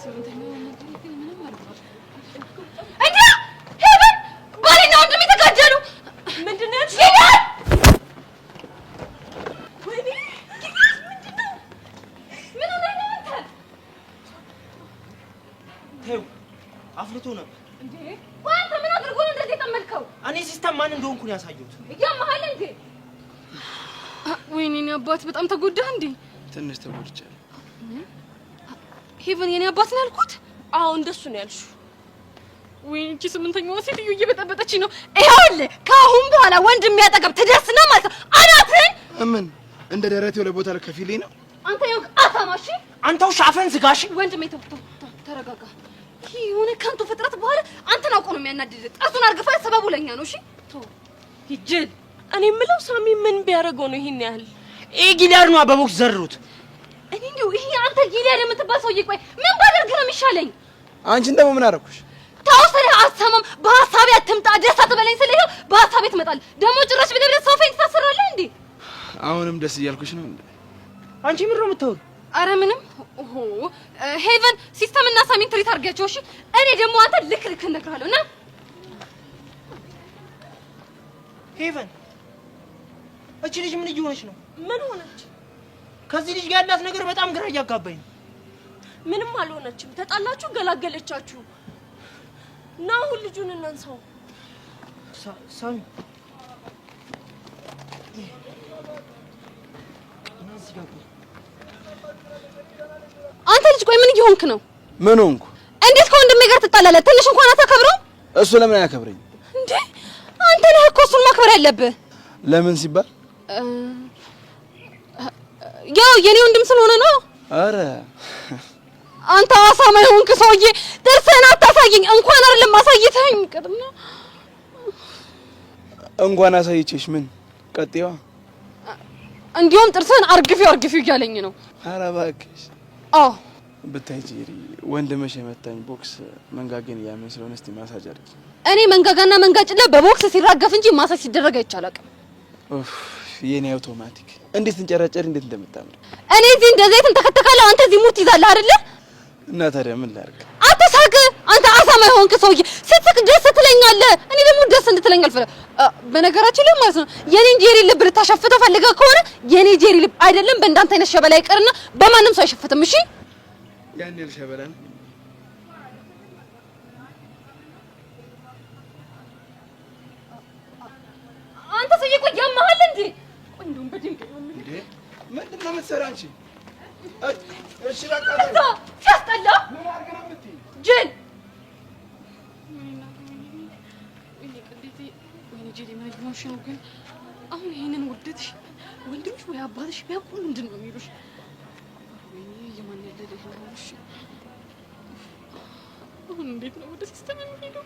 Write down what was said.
ስምንተኛው ግን ምንም አልኳት እንዴ! ሄቨን፣ ባሌና ወንድሜ ተጋደሉ። ምንድን ነው ያልሽው? ጊዲዮን! ወይኔ ምንድን ነው? ምን ሆነህ ነው አንተ? ተይው፣ አፍልቶ ነበር። እንዴ ቆይ አንተ ምን አድርጎ ነው እንደዚህ የጠመድከው? እኔ system ማን እንደሆንኩ ነው ያሳየሁት። እያመሃል እንዴ? ወይኔ የኔ አባት፣ በጣም ተጎዳህ እንዴ? ትንሽ ተጎድቻለሁ። ሄቨን፣ የኔ አባት ነው ያልኩት? አዎ፣ እንደሱ ነው ያልሽው። ወይኔ እቺ ስምንተኛዋ ሴትዮ እየበጠበጠችኝ ነው። ይኸውልህ፣ ከአሁን በኋላ ወንድሜ አጠገብ ትደርስና ማለት ነው አናትህን ምን እንደ ደረቴ ለቦታ ልከፊልኝ ነው? አንተ ይኸው አሳማ፣ እሺ? አንተ ውሻ፣ አፈን ዝጋ እሺ። ወንድሜ ተው ተው ተው፣ ተረጋጋ። ይሄ የሆነ ከንቱ ፍጥረት በኋላ አንተን አውቆ ነው የሚያናድድ። ጥርሱን አርግፋ ሰበቡ ለኛ ነው። እሺ ተው ይጅል። እኔ የምለው ሳሚ ምን ቢያደርገው ነው ይሄን ያህል? ይሄ ጊሊያድ ነው፣ በቦክስ ዘርሩት። እኔ እንዲሁ ይሄ አንተ ጊሊያድ የምትባል ሰውዬ፣ ቆይ ምን ባደርግ ነው የሚሻለኝ? አንቺን ደግሞ ምን አደረኩሽ? ተው ስልህ አትሰማም። በሀሳቤ አትምጣ፣ ደስ አትበለኝ ስልህ ይኸው በሀሳቤ ትመጣለህ። ደግሞ ጭራሽ ብለህ ብለህ ሰው faint ታሰራለህ እንዴ? አሁንም ደስ እያልኩሽ ነው እንዴ? አንቺ ምን ነው የምታወሪው? አረ ምንም። ኦሆ ሄቨን፣ system እና ሳሚን treat አድርጊያቸው እሺ። እኔ ደግሞ አንተ ልክ ልክ እነግርሃለሁ እና ሄቨን፣ እቺ ልጅ ምን እየሆነች ነው? ምን ሆነች? ከዚህ ልጅ ጋር ያላት ነገር በጣም ግራ እያጋባኝ ነው። ምንም አልሆነችም። ተጣላችሁ፣ ገላገለቻችሁ። እና አሁን ልጁን እናንሳው። ሳሚ፣ እና እዚህ ጋር ቆይ። አንተ ልጅ ቆይ ምን እየሆንክ ነው? ምን ሆንኩ? እንዴት ከወንድሜ ጋር ትጣላለህ? ትንሽ እንኳን አታከብረው? እሱ ለምን አያከብረኝ? እንዴ አንተ ነህ እኮ እሱን ማክበር ያለብህ። ለምን ሲባል? ያው የኔ ወንድም ስለሆነ ነው። አረ አንተ አሳማ የሆንክ ሰውዬ ጥርስህን አታሳየኝ። እንኳን አይደለም አሳይተኸኝ ቅድም ነው። እንኳን አሳይቼሽ ምን ቀጥይዋ። እንዲሁም ጥርስህን አርግፊው አርግፊው እያለኝ ነው። ኧረ እባክሽ። አዎ። ብታይ ጄሪ፣ ወንድምሽ የመታኝ ቦክስ መንጋጌን እያመኝ ስለሆነ እስቲ ማሳጅ አድርጊ። እኔ መንጋጋና መንጋጭላ በቦክስ ሲራገፍ እንጂ ማሳጅ ሲደረግ አይቼ አላውቅም። ኡፍ የኔ አውቶማቲክ፣ እንዴት እንጨረጨር፣ እንዴት እንደምታምር። እኔ እዚህ እንደ ዘይት እንተከተካለሁ፣ አንተ እዚህ ሙድ ትይዛለህ አይደለ? እና ታዲያ ምን ላድርግ? አትሳቅ። አንተ አሳማ የሆንክ ሰውዬ ስትስቅ ደስ ትለኛለህ። እኔ ደግሞ ደስ እንድትለኝ አልፈልግም። በነገራችን ላይ ማለት ነው የኔን ጄሪ ልብ ልታሸፍተው ፈልገህ ከሆነ የኔ ጄሪ ልብ አይደለም በእንዳንተ አይነት ሸበላ ይቅርና በማንም ሰው አይሸፍትም። እሺ? ያን ያህል ሸበላ ነው? አንተ ሰውዬ ቆይ ያመሃል እንዴ? ቆይ እንደውም በድንጋይ ነው የምልህ። እንዴ ምንድን ነው የምትሰሪው አንቺ? እሺ በቃ እዛ ሲያስጠላ። ምን አድርግ ነው የምትይኝ? ጅል። ወይኔ ጄሪ፣ ምን እየሆንሽ ነው ግን? አሁን ይሄንን ውርደትሽ ወንድምሽ ወይ አባትሽ ቢያውቁ ምንድን ነው የሚሉሽ? ወይኔ የማን ያለ ልጅ ነው? እሺ አሁን እንዴት ነው ወደ system የሚሄደው?